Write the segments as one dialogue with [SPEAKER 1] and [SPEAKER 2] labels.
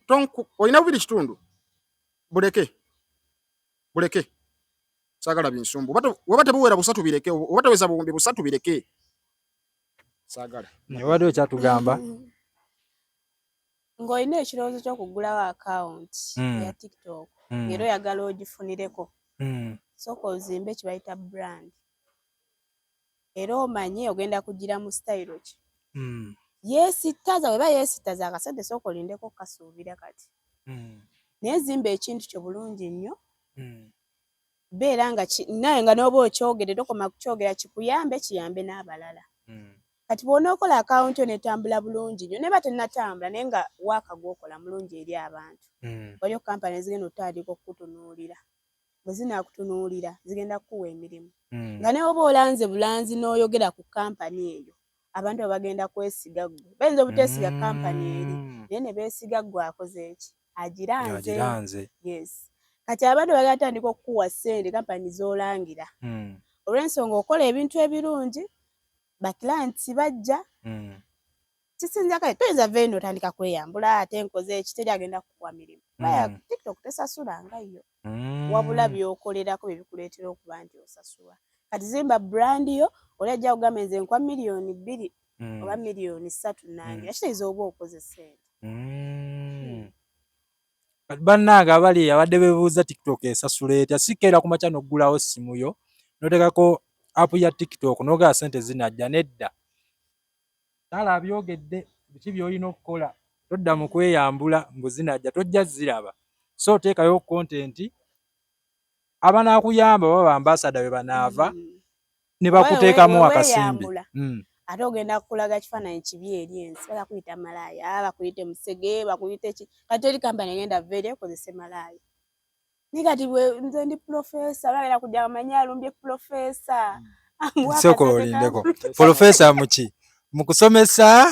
[SPEAKER 1] Olina 2.5, buleke, buleke, saagala binsumbu. Oba tebuwera 300, bireke. Oba teweza 3000, bireke, saagala.
[SPEAKER 2] Obadde okyatugamba.
[SPEAKER 3] Ng'olina ekirowoozo ky'okuggulawo akawunti eya TikTok, ng'era oyagala ogifunireko, sooka ozimbe kye bayita brand, era omanye ogenda kugira mu style ki. Yeesittaza bweba yeesittaza akasente, sooka olindeko kasuubira kati, naye zimba ekintu kyo bulungi nnyo. Beera nga naye nga n'oba okyogedde, tokoma kukyogera, kikuyambe, kiyambe n'abalala. Kati bw'onookola akawunti yo netambula bulungi nnyo, neba tennatambula, naye nga waaka gw'okola mulungi eri abantu, waliyo kampani ezigenda okutandika okukutunuulira. Bwe zinaakutunuulira, zigenda kukuwa emirimu, nga ne oba olanze bulanzi n'oyogera ku kampani eyo, abantu abo bagenda kwesiga ggwe. Bayinza obuteesiga kampani eri, naye ne beesiga ggwe akoze eki, agiranze.
[SPEAKER 2] Agiranze.
[SPEAKER 3] Yes, kati abantu bagenda tandika okukuwa ssente, kampani z'olangira, olw'ensonga okola ebintu ebirungi, ba clients bajja. Kisinza kale toyinza va eno otandika kweyambula, ate nkoze eki, teri agenda kukuwa mirimu. TikTok tesasula nga yo, wabula by'okolerako bye bikuleetera okuba nti osasulwa. Kati zimba brand yo, oli ajja kugamba, "Nze nkwa 2 miliyoni oba 3 miliyoni," nangira kitegeeza oba okoze ssente.
[SPEAKER 2] Kati bannange abali abadde beebuuza TikTok esasula etya, sikkeera ku makya n'oggulawo ssimu yo n'oteekako app ya TikTok n'ogamba ssente zinajja. Nedda, taala abyogedde biki by'olina okukola. Todda mu kweyambula mbu zinajja, tojja ziraba. So teekayo content, abanaakuyamba oba ba ambassador bwe banaava ne bakuteekamu akasimbi.
[SPEAKER 3] Weeyambula, ate ogenda kulaga kifaananyi kibi eri ensi, bakuyita malaaya, bakuyite musege, bakuyite ki. Kati teri kampani egenda va eri ekozese malaaya. Naye kati nze ndi professor, bagenda kujja bamanyi alumbye professor.
[SPEAKER 2] Sooka olindeko, professor muki? Mu kusomesa,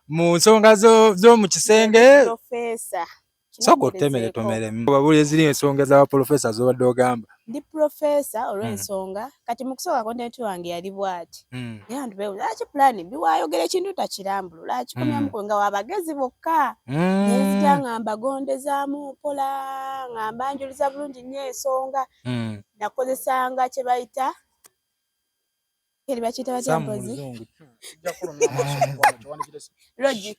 [SPEAKER 2] mu nsonga z'omu kisenge?
[SPEAKER 3] Professor.
[SPEAKER 2] Sooka otutemere tomeremu, babuli eziri ensonga z'abaprofesa z'obadde ogamba.
[SPEAKER 3] Ndi professor olw'ensonga kati mu kusooka content wange yali bw'ati, naye abantu beebuuza, "Lwaki Plan B waayogera ekintu takirambulula, akikomyamu nga wabagezi bokka?" Nenzija nga mbagondezaamu mpola, nga mbanjuliza bulungi nnyo ensonga. Nakozesanga kye bayita eri bakiyita batya mpozi? Logic.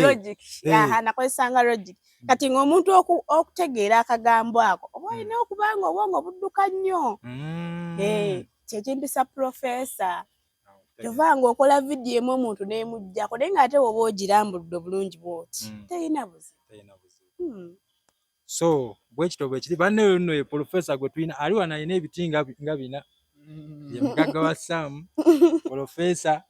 [SPEAKER 3] Logic. Aha, nakozesanga logic. Kati ng'omuntu okutegeera akagambo ako, oba olina okuba nga obwongo budduka nnyo. Kyekimpisa professor. Kyova ng'okola vidiyo emu omuntu n'emuggyako, naye ng'ate bw'oba ogirambuludde obulungi bw'oti, terina buzibu.
[SPEAKER 2] So bwekito bwekiri, banne. Nno ye professor gwe tulina ali wano, alina ebiti nga bina, ye mugagga wa Sam, professor.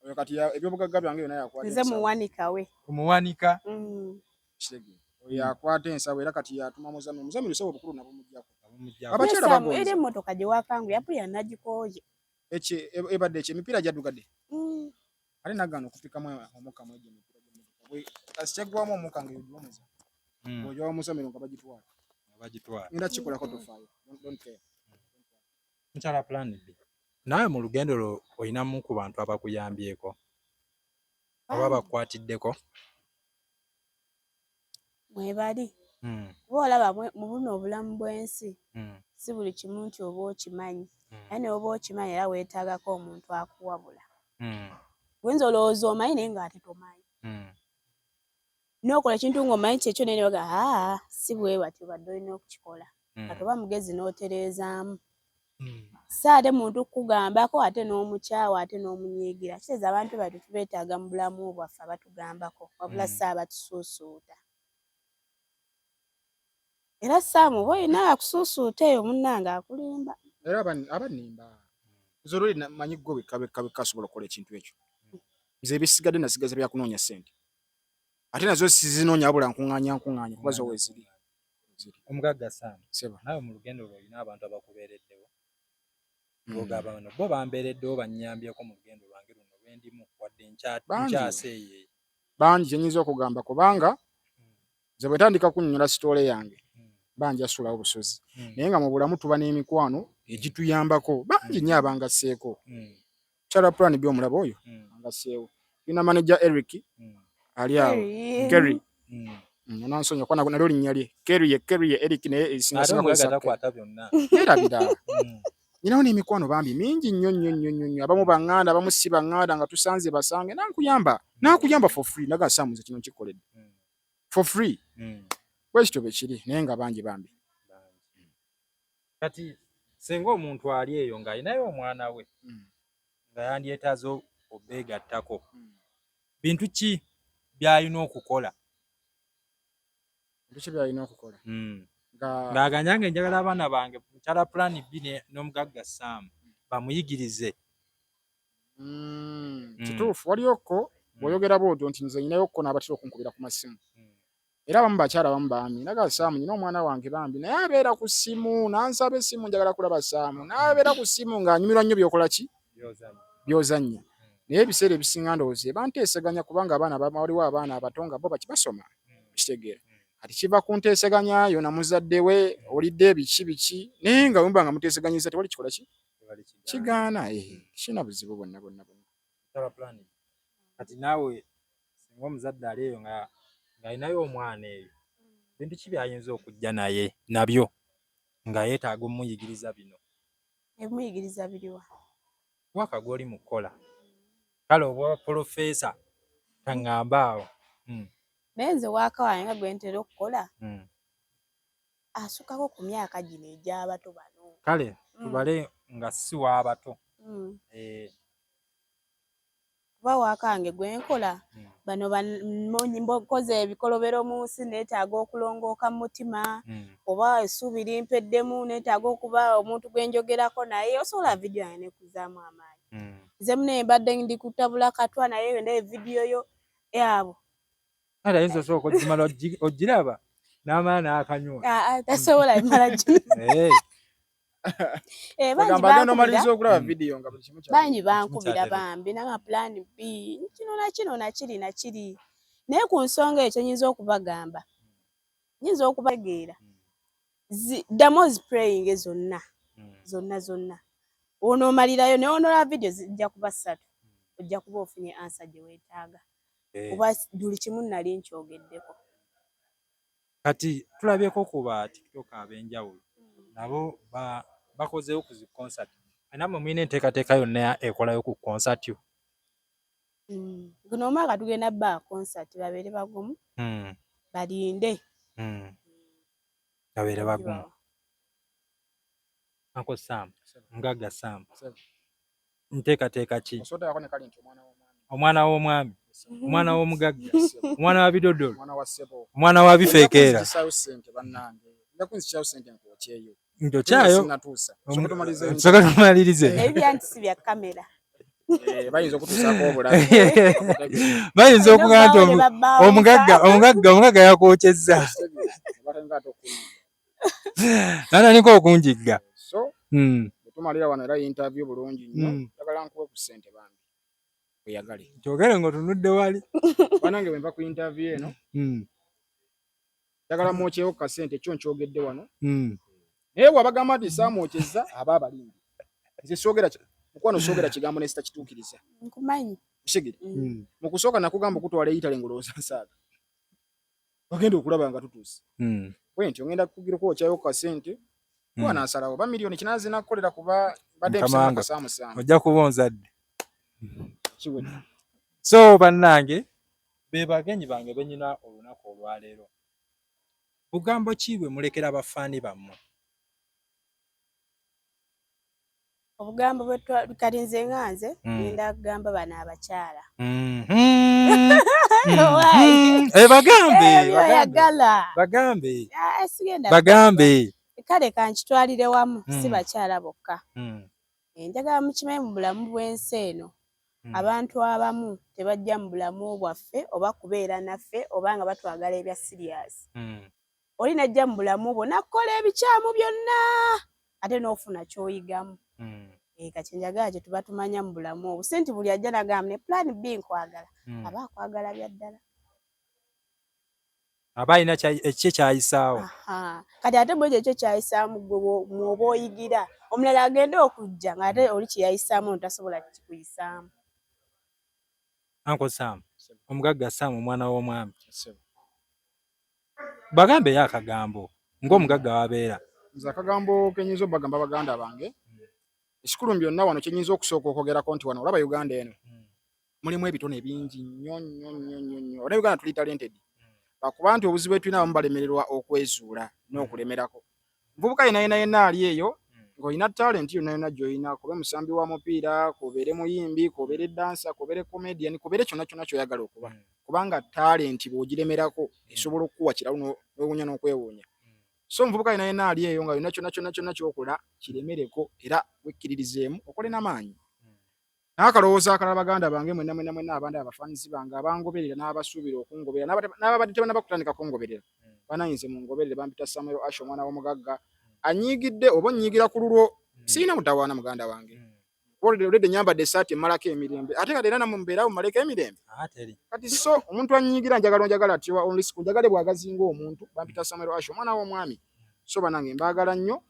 [SPEAKER 1] Oyo kati ebyobugagga byange byonna yakwata.
[SPEAKER 3] Nze muwanika we.
[SPEAKER 2] Omuwanika.
[SPEAKER 1] Oyo yakwata ensawo, era kati yatuma Muzamiru. Muzamiru sebo obukulu nabumuggyako.
[SPEAKER 2] Abamuggyako.
[SPEAKER 1] Abakyala bagonza.
[SPEAKER 3] Eri emmotoka gye wakangu yapulira nagikooye.
[SPEAKER 1] Eki ebadde eki emipiira gyaddukadde, ate nagaana okupikamu omukka mwegyo emipiira gy'emmotoka. Kasi kyaggwamu omukka nga egiwomuza, bw'ogiwa Muzamiru nga bagitwala.
[SPEAKER 2] Bagitwala.
[SPEAKER 1] Ngenda kikolako, tofaayo. Don't care.
[SPEAKER 2] Mukyala Plan B, naawe mu lugendo lwo olinamu ku bantu abakuyambyeko oba bakukwatiddeko?
[SPEAKER 3] Mwebali. Kuba olaba mu buno obulamu bw'ensi, si buli kimu nti oba okimanyi, naye ne oba okimanyi, era weetaagako omuntu akuwabula. Oyinza olowooza omanyi, naye ng'ate tomanyi. N'okola ekintu ng'omanyi kyekyo, naye ne bagamba, "Aa, si bwe batyo badde olina okukikola." Kati oba mugezi n'otereezaamu. Si ate muntu kukugambako ate n'omukyawa, ate n'omunyiigira. Kitegeeza abantu batyo tubeetaaga mu bulamu bwaffe, abatugambako, wabula si abatusuusuuta. Era Saamu oba olina akusuusuuta eyo, munnange, akulimba.
[SPEAKER 1] Era abannimba, nze olweri manyi gwe wekka wekka wekka asobola okukola ekintu ekyo. Nze ebisigadde nasigaza byakunoonya ssente, ate nazo sizinoonya, wabula nkuŋŋaanya nkuŋŋaanya kuba zo weeziri.
[SPEAKER 2] Omugagga Sam,
[SPEAKER 1] Seba.
[SPEAKER 2] Naawe mu lugendo lwo olina abantu abakubeereddewo ng'ogamba, "Bano bo bambeereddewo, bannyambyeko mu lugendo lwange luno lwendimu, wadde
[SPEAKER 1] Bangi.
[SPEAKER 2] nkyaseeyeeya"?
[SPEAKER 1] Bangi kyenyinza okugamba, kubanga nze bwe ntandika kunnyonnyola story yange, mba njasulawo busozi. Naye nga mu bulamu tuba n'emikwano egituyambako, bangi nnyo abangasseeko. Kyala Plan B omulaba oyo angasseewo. Tulina manager Eric ali awo.
[SPEAKER 3] Kerry.
[SPEAKER 1] Kerry. Onansonyiwa kuba nalyo linnya lye Keruye, Keruye Eric, naye esinga
[SPEAKER 2] Ate
[SPEAKER 1] singa
[SPEAKER 2] omugagga
[SPEAKER 1] kozesa
[SPEAKER 2] takwata byonna.
[SPEAKER 1] Nerabira. Nyinawo n'emikwano bambi mingi nnyo nnyo nnyo nnyo nnyo, abamu baŋŋanda, abamu si baŋŋanda, nga tusanze basange nankuyamba, nakuyamba for free, naga Sam nze kino nkikoledde for free. Bwe kityo bwe kiri, naye nga bangi bambi.
[SPEAKER 2] Kati singa omuntu ali eyo ng'alinayo omwana we nga yandyetaaze obeegattako, bintu ki by'alina okukola?
[SPEAKER 1] Bintu ki by'alina okukola?
[SPEAKER 2] Ng'aganya nga njagala abaana bange mukyala Plan B n'omugagga Sam bamuyigirize.
[SPEAKER 1] Kituufu, waliyokko bw'oyogera bw'otyo nti nze nyinayokko n'abatera okunkubira ku masimu. Era abamu bakyala, abamu baami, naga Sam nyina omwana wange bambi, naye abeera ku ssimu n'ansaba essimu, njagala kulaba Sam, n'abeera ku ssimu ng'anyumirwa nnyo by'okola ki by'ozannya. Naye ebiseera ebisinga ndowooza eba nteeseganya, kubanga abaana waliwo abaana abato nga bo bakibasoma, okitegeera. Kati kiva ku nteeseganyayo na muzadde we, olidde biki biki, naye nga bwe muba nga muteeseganyiza tewali kikola ki kigaana, tekirina buzibu bwonna bwonna bwonna.
[SPEAKER 2] Kati naawe singa omuzadde ali eyo nga ng'alinayo omwana eyo, bintu ki by'ayinza okujja naye nabyo nga yeetaaga omuyigiriza bino?
[SPEAKER 3] Ebimuyigiriza biriwa?
[SPEAKER 2] Waka gw'oli mu kukola, kale obwa professor taŋŋamba awo.
[SPEAKER 3] Naye nze waaka wange nga gwe ntera okukola asukkako ku myaka gino egy'abato bano.
[SPEAKER 2] Kale tubale nga si w'abato.
[SPEAKER 3] Kuba waaka wange gwe nkola bano nkoze ebikolobero mu nsi, neetaaga okulongooka mu mutima, oba essuubi limpeddemu, neetaaga okuba omuntu gwe njogerako naye osobola vidiyo yange nekuzaamu amaanyi. Nze munaye mbadde ndi kutabula katwa, naye ndaba evidiyo yo abo.
[SPEAKER 2] Ate ayinza osooka ogimala ogiraba n'amala n'akanywa.
[SPEAKER 3] Tasobola bimala. Bangi bankubira bambi nanga Plan B kino na kino na kiri na kiri, naye ku nsonga ekyo nyinza okubagamba, nyinza okubategeera, ddamu oziplayinge zonna zonna zonna, onoomalirayo naye onolaba vidiyo zijja kuba ssatu, ojja kuba ofunye answer gye weetaaga, kuba buli kimu nali nkyogeddeko.
[SPEAKER 2] Kati tulabyeko ku ba TikTok ab'enjawulo nabo bakozeewo ku zi concert, nammwe mulina enteekateeka yonna ekolayo ku concert yo?
[SPEAKER 3] Guno omwaka tugenda bba concert, babeere bagumu, balinde.
[SPEAKER 2] Babeere bagumu. Uncle Sam, Mugagga Sam, nteekateeka ki? Omwana w'omwami, omwana w'omugagga, omwana wa bidodolo, omwana wa bifeekeera. Ntokyayo soka tumalirize.
[SPEAKER 3] Ebyo bya kamera.
[SPEAKER 1] Bayinza okutuusaako obulabe.
[SPEAKER 2] Bayinza okugamba nti omugagga omugagga omugagga yakwokyezza natandika okunjigga.
[SPEAKER 1] So bwetumalira wano era interview bulungi nnyo, njagala nkuwe ku ssente bambi, oyagale.
[SPEAKER 2] Kyogere ng'otunudde wali.
[SPEAKER 1] Banange, bwe nva ku interview eno, njagala mwokyewo ku kasente, kyo nkyogedde wano. Naye bw'abagamba nti saamwokyezza, aba abalimbi. Nze soogera mukwano, soogera kigambo ne sitakituukiriza.
[SPEAKER 3] Nkumanyi.
[SPEAKER 1] Kigere mu kusooka nakugamba okutwala eyitale, ng'olowooza nsaaga, ogenda okulaba nga tutuuse. Bwe ntyo ngenda kugira okwokyayo ku kasente, kuba nansalawo oba miliyoni 8 zinakukolera, kuba mbadde mpisemu.
[SPEAKER 2] Ojja kuba onzadde.
[SPEAKER 1] Kiwedde.
[SPEAKER 2] So bannange, be bagenyi bange benyina olunaku olwaleero. Bugambo ki bwe mulekera bafaani bammwe?
[SPEAKER 3] Obugambo kati nze nga nze ngenda kugamba bano abakyala.
[SPEAKER 2] Bagambe.
[SPEAKER 3] Oyagala.
[SPEAKER 2] Bagambe.
[SPEAKER 3] Sigenda.
[SPEAKER 2] Bagambe.
[SPEAKER 3] Kale kankitwalire wamu, si bakyala bokka. Njagala mukimanyi, mu bulamu bw'ensi eno, abantu abamu tebajja mu bulamu bwaffe oba kubeera naffe oba nga batwagala ebya serious. Oli najja mu bulamu bwo nakukola ebikyamu byonna, ate n'ofuna ky'oyigamu. Kati njagala kye tuba tumanya mu bulamu obwo, si nti buli ajja nagamba ne Plan B nkwagala, aba akwagala bya ddala.
[SPEAKER 2] Aba alina ekyo kyayisaawo.
[SPEAKER 3] Kati ate bwe ekyo kyayisaamu, gwe mwoba oyigira, omulala agenda okujja ng'ate oli kye yayisaamu ono tasobola kikuyisaamu.
[SPEAKER 2] Uncle Sam, omugagga Sam, omwana w'omwami. Bagambeyo akagambo ng'omugagga wabeera.
[SPEAKER 1] Nze akagambo kenyinza obagamba baganda bange, ekikulu mu byonna wano kyenyinza okusooka okwogerako nti wano olaba Uganda eno mulimu ebitone bingi nnyo nnyo nnyo nnyo nnyo. Wana Uganda tuli talented, lwakuba nti obuzibu bwetulina abamu balemererwa okwezuula n'okulemerako. Muvubuka yena yena yenna ali eyo ng'olina talent yonna yonna gy'olina, kobe musambi wa mupiira, kobeere muyimbi, kobeere dancer, kobeere comedian, kobeere kyonna kyonna ky'oyagala okuba, kubanga talent bw'ogiremerako esobola okukuwa kiralu n'owunya n'okwewuunya. So omuvubuka yena yena ali eyo nga yonna kyonna kyonna kyonna ky'okola kiremereko, era wekkiririzeemu okole n'amaanyi. N'akalowoozo akalala, baganda bange mwenna mwenna mwenna abandi, abafaanizi bange abangoberera n'abasuubira okungoberera n'ababadde tebannaba kutandika kungoberera, banayinze mungoberere. Bampita Samuel Ash, omwana w'omugagga. Anyiigidde oba onnyiigira ku lulwo, sirina mutawaana, muganda wange. Olwedde nyambadde essaati emmalako emirembe, ate kati era nammwe mubeerawo mumaleko emirembe. Kati so omuntu anyiigira, njagala onjagala atyowa onlisiku, njagale bwagazinga omuntu. Bampita Samuel Ash, omwana w'omwami. So banange, mbaagala nnyo,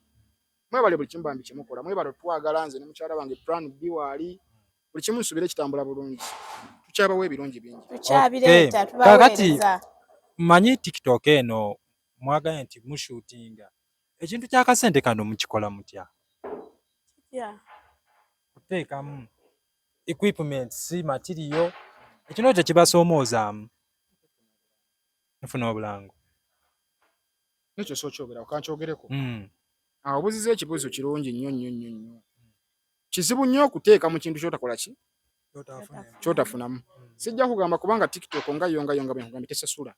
[SPEAKER 1] mwebale buli kimu bambi kyemukola, mwebale otwagala nze ne mukyala wange Plan B waali. Buli kimu nsubire kitambula bulungi, tukyabawo ebirungi bingi.
[SPEAKER 3] Tukyabireeta.
[SPEAKER 2] Kakati
[SPEAKER 3] tubaweereza.
[SPEAKER 2] Manyi TikTok eno mwagaye nti mushootinga ekintu kyakasente kano, mukikola mutya? Kuteekamu equipment, si material, ekino tekibasomoozaamu nfuna obulango?
[SPEAKER 1] Nekyo so kyogera okankyogereko. Awo obuziza ekibuuzo kirungi nnyo nnyo nnyo nnyo. Kizibu nnyo okuteeka mu kintu kyotakola ki kyotafunamu. Sijja kugamba kubanga TikTok nga yo nga yo nga bwe nkugambye tesasula,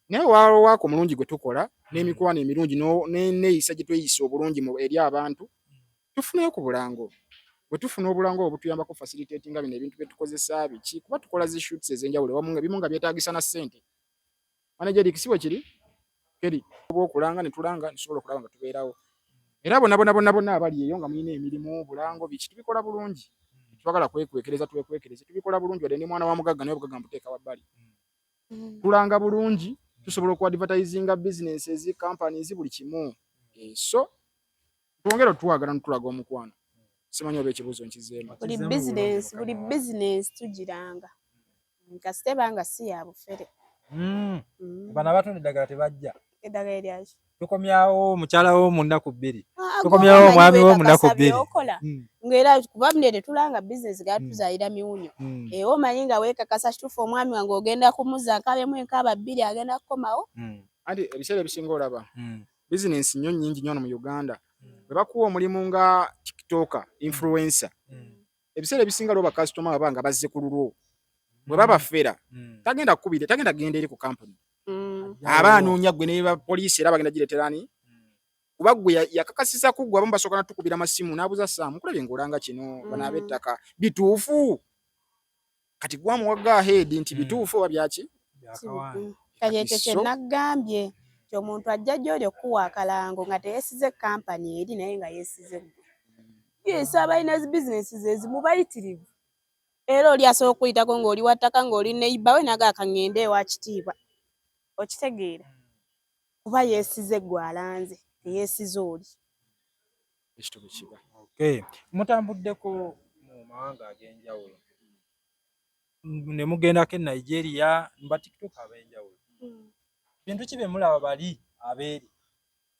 [SPEAKER 1] naye waako omulungi gwe tukola n'emikwano emirungi n'enneeyisa gye tweyisa obulungi eri abantu, tufuneyo ku bulango. Bwe tufuna obulango obwo butuyambako facilitatinga bino ebintu bye tukozesa biki, kuba tukola zi shoots ez'enjawulo ewamu nga ebimu nga byetaagisa na ssente. Manager Eric, si bwe kiri? Keri oba okulanga ne tulanga ne tusobola okulaba nga tubeerawo. Era bonna bonna bonna bonna abali eyo nga mulina emirimu, bulango biki, tubikola bulungi. Twagala kwekwekereza, twekwekereze, tubikola bulungi. Wadde ndi mwana wa mugagga, naye obugagga mbuteeka wabbali. Tulanga bulungi, tusobola okuadvertisinga businesses, companies, buli kimu. So twongere otwagala nitulaga omukwano. Simanyi oba ekibuuzo nkizeemu.
[SPEAKER 3] Buli bizinensi, buli bizinensi tugiranga kasita eba nga si ya bufere.
[SPEAKER 2] Bano abatunda eddagala tebajja?
[SPEAKER 3] Eddagala eryaki?
[SPEAKER 2] Tukomyawo mukyala wo mu nnaku 2, tukomyawo omwami wo mu nnaku 2.
[SPEAKER 3] Byokola ngaera kuba bino tetulanga bizinesi gaa tuzaalira miwunyo. Ewe omanyi nga weekakasa kituufu, omwami wange ogenda kumuza nkabemu enkaaba 2, agenda kukomawo.
[SPEAKER 1] Anti ebiseera ebisinga olaba bizinensi nnyo nnyingi nnyo wano mu Uganda, bwe bakuwa omulimu nga TikToker, influencer, ebiseera ebisinga lwo bakasitoma baba nga bazze ku lulwo, bwe babafera tagenda kukubira, tagenda kugenda eri ku kampuni. Aba anoonya ggwe ne bapoliisi, era bagenda gireetera ani, kuba ggwe yakakasisa ku ggwe. Abamu basooka natukubira masimu n'abuuza, "Saamu, nkulabye ng'olanga kino, bano ab'ettaka bituufu?" Kati gwamuwa go ahead nti bituufu oba byaki.
[SPEAKER 3] Kati ekyo kye naggambye nti omuntu ajja gy'oli okukuwa akalango nga teyeesize kampani eri, naye nga yeesize ggwe. Yes, abalina zi bizinesi ezimu bayitirivu, era oli asobola okuyitako ng'oli wa ttaka, ng'oli neighbor we, naga kaŋŋende ewa Kitiibwa, okitegeera, kuba yeesize ggwe alanze, teyeesize oli.
[SPEAKER 1] Ekito bwe kiba.
[SPEAKER 2] Okay. Mutambuddeko mu mawanga ag'enjawulo ne mugendako e Nigeria mba TikTok ab'enjawulo. Bintu ki bye mulaba bali abeeri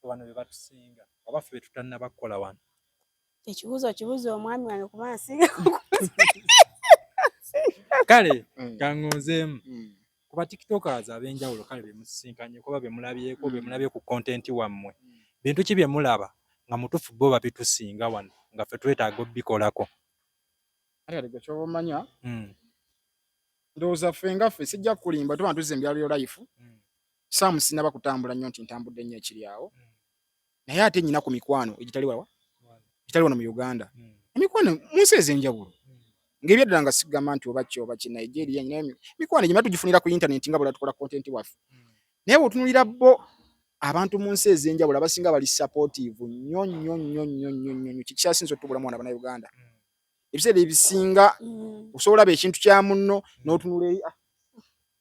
[SPEAKER 2] wano bye batusinga oba ffe bye tutannaba kukola wano?
[SPEAKER 3] Ekibuuzo kibuuzo omwami wange, kuba nsinga.
[SPEAKER 2] Kale kaŋŋonzeemu ku ba TikTokers ab'enjawulo, kale be musisinkanye kuba be mulabyeko, be mulabye ku content wammwe, bintu ki bye mulaba nga mutuufu bo babitusinga wano nga ffe twetaaga obikolako?
[SPEAKER 1] Ate kati gwe kyoba omanya, ndowooza ffe nga ffe, sijja kukulimba, tuba tuzze mu bya real life. Saamu sinaba kutambula nnyo nti ntambudde nnyo ekiri awo, naye ate nyina ku mikwano egitali wawa, egitali wano mu Uganda, emikwano mu nsi ez'enjawulo ng'ebyaddala nga sigamba nti oba ki oba ki Nigeria, nyinayo mikwano egimala tugifunira ku internet nga bwe tukola content waffe. Naye bw'otunuulira bo abantu mu nsi ez'enjawulo, abasinga bali supportive nnyo nnyo nnyo nnyo nnyo nnyo nnyo. Kikyasinze otubulamu wano Abannayuganda, ebiseera ebisinga osobola olaba ekintu kya munno n'otunula eri, ah,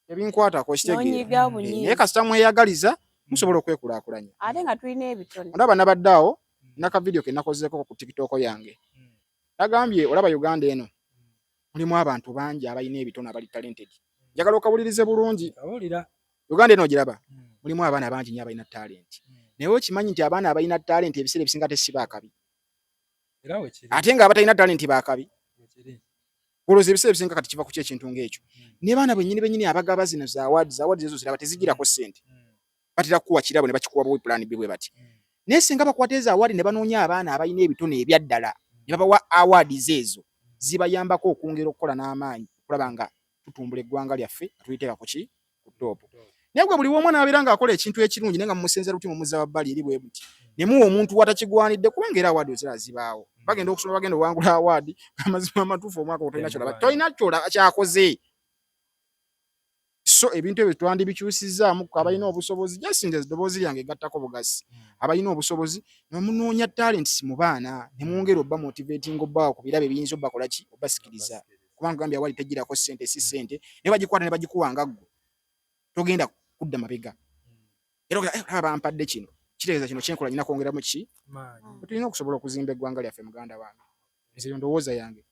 [SPEAKER 1] ebinkwatako,
[SPEAKER 3] N'onyiga
[SPEAKER 1] kitegeera.
[SPEAKER 3] Bunyiizi.
[SPEAKER 1] Naye kasita mweyagaliza musobola okwekulaakulanya.
[SPEAKER 3] Ate nga tulina ebitone.
[SPEAKER 1] Olaba nabadde awo naka video ke nakozeeko ku TikTok yange, nagambye olaba Uganda eno mulimu abantu bangi abalina ebitone, abali talented. Njagala okawulirize bulungi.
[SPEAKER 2] Kawulira.
[SPEAKER 1] Uganda eno ogiraba? Mulimu abaana bangi nnyo abalina talenti, naye okimanyi nti abaana abalina talenti ebiseera ebisinga te si baakabi, ate nga abatalina talenti baakabi. Olowooza ebiseera ebisinga kati kiva ku ki ekintu ng'ekyo? Ne baana bennyini bennyini abagaba zino za awards, awards ezo ziraba tezigirako ssente. Batera kukuwa kirabo ne bakikuwa buwi plan B bwe bati. Naye singa bakwata ezo award ne banoonya abaana abalina ebitone ebyaddala ne babawa awards ezo, zibayambako okwongera okukola n'amaanyi okulaba nga tutumbula eggwanga lyaffe nga tuliteeka ku ki, ku top. Naye gwe buli w'omwana abeera ng'akola ekintu ekirungi naye nga mumusenza luti, mumuzza wabbali eri bwe buti ne muwa omuntu watakigwanidde, kubanga era award ozira zibaawo. Bagenda okusoma, bagenda owangula award, amazima amatuufu omwaka ogwo tolina kyolaba, tolina kyolaba kyakoze. So ebintu ebyo twandibikyusizaamu ku abalina obusobozi. Just nze eddoboozi lyange egattako bugasi, abalina obusobozi nemunoonya talents mu baana ne mwongera obba motivating, obbawa ku birabo ebiyinza obbakola ki, obbasikiriza, kubanga gambye awali tegirako ssente, si ssente, naye bagikwata ne bagikuwa nga ggwe togenda kudda mabega. Era ogenda, "Eh, olaba bampadde kino, kitegeeza kino kyenkola nyina kwongeramu ki." Tulina okusobola okuzimba eggwanga lyaffe. Muganda wange, nze ndowooza yange.